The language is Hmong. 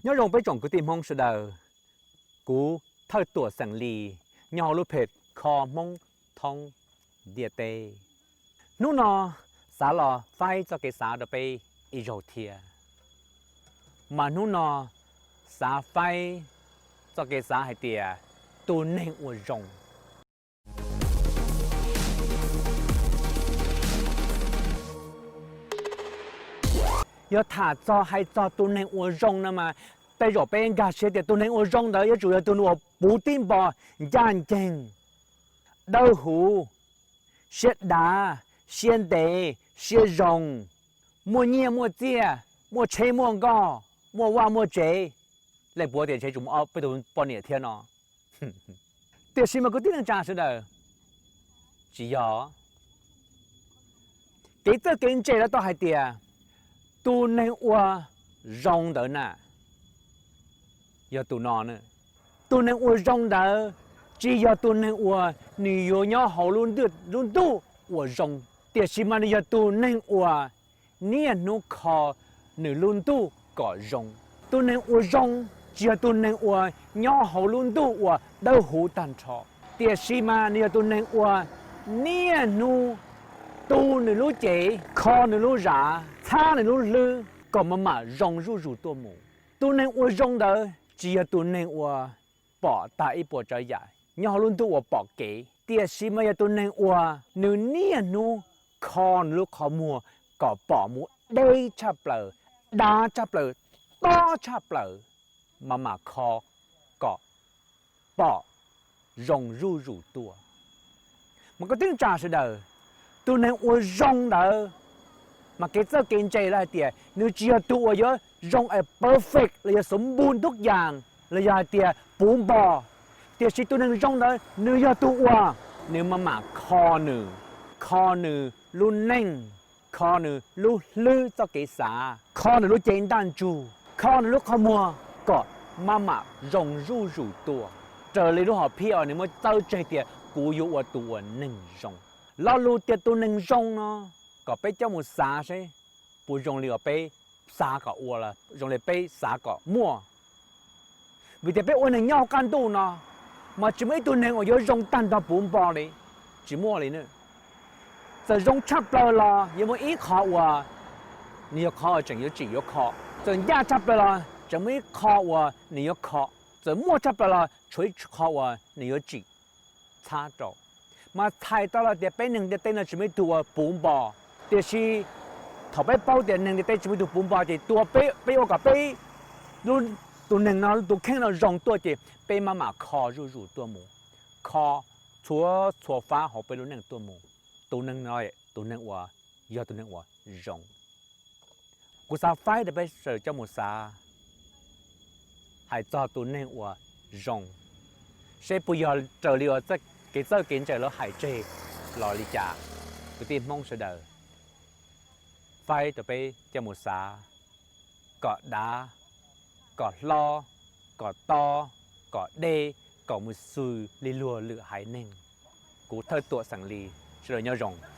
Nyob zoo peb tsoom kwv tij Hmoob sawv daws, kuv Thawj Tuam xeem Lis nyob hauv lub page Kho Hmoob Thoob Ntiaj Teb. Hnub no xav los faib txoj kev xav rau peb ib zaug thiab, mas hnub no xav faib txoj kev xav hais tias tus neeg ua zoo. Yog tham txog hais txog tus neeg ua zoo no mas tej zaum peb nkag siab tias tus neeg ua zoo ntawd yuav tsum yog tus uas puv tib npo, ncaj ncees, dawb huv, siab dav, siab ntev, siab zoo, muaj nyiaj muaj txiaj, muaj tsheb muaj nkoj, muaj vaj muaj tsev. Leej puav tias ntshe tsum muaj ob peb tug poj niam thiab no. Tiam sis mas kwv tij neej tsa sawv daws, tsis yog. Kev txawj kev ntse lawv tau hais tias tus neeg ua zoo ntawd na yog tus no. Tus neeg ua zoo ntawd tsis yog tus neeg uas nws yuav nyob hauv lub ntuj ua zoo, tiam sis mas nws yog tus neeg uas niaj hnub kho nws lub ntuj kom zoo. Tus neeg ua zoo tsis yog tus neeg uas nyob hauv lub ntuj uas dawb huv tag nrho, tiam sis mas nws yog tus neeg uas niaj hnub tu nws lub cev, kho nws lub zam, txhab nws lub hlwb kom maj mam zoo zuj zus tuaj mus. Tus neeg ua zoo ntawd tsis yog tus neeg uas pom tag ib puas tsav yam nyob hauv lub ntuj uas pom kev, tiam sis mas yog tus neeg uas nws niaj hnub kho nws lub qhov muag kom pom mus deb tshaj plaws, dav tshaj plaws, tob tshaj plaws, maj mam kho kom pom zoo zuj zus tuaj. Mas kwv tij neej tsa sawv daws, tus neeg ua zoo ntawd mas kev txawj kev ntse lawv hais tias nws tsis yog tus uas yuav zoo es perfect los yog xov npu ntub yas los yog hais tias puv npo, tiam sis tus neeg zoo ntawd nws yog tus uas nws maj mam kho nws, kho nws lub neej, kho nws lub hlwb txoj kev xav, kho nws lub cev ntaj ntsug, kho nws lub qhov muag kom maj mam zoo zuj zus tuaj, raws li lub hom phiaj uas nws muab txawb tseg tias kuv yuav ua tus uas neeg zoo. Lo lus tias tus neeg zoo no kom peb coj mus xav seb puas zoo li uas peb xav kom ua, zoo li peb xav kom muaj. Vim tias peb ua neeg nyob hauv qab ntuj no mas tsis muaj ib tug neeg uas yuav zoo tag nrho puv npo li, tsis muaj li na. Txawm zoo tshaj plaws los yuav muaj ib qho uas nws yog qhov uas tseem yuav tsim yuav kho. Txawm ncaj tshaj plaws los tseem muaj ib qho uas nws yuav kho. Txawm muaj tshaj plaws los tshuav ib qho uas nws yuav tsim txhab rau. Mas txhais tau los tias peb neeg ntiaj teb no tsis muaj ib tug uas puv npo, tiam sis thaum peb paub tias neeg ntiaj teb tsis muaj ib tug puv npo ces tua peb, peb ua kom peb lub, tus neeg no, tus kheej no zoo tuaj ces peb maj mam kho zuj zus tuaj mus, kho txhua txhua fab hauv peb lub neej tuaj mus. Tus neeg no, tus neeg uas, yog tus neeg uas zoo. Kuv xav faib rau peb sawv daws coj mus xav hais txog tus neeg uas zoo, seb puas yog raws li uas kev txawj kev ntse lawv hais tseg los li cas. Kwv tij Hmoob sawv daws, faib rau peb coj mus xav kom dav, kom hlob, kom tob, kom deb, kom mus xws li luag lwm haiv neeg. Kuv Thawj Tuam xeem Lis, sawv daws nyob zoo.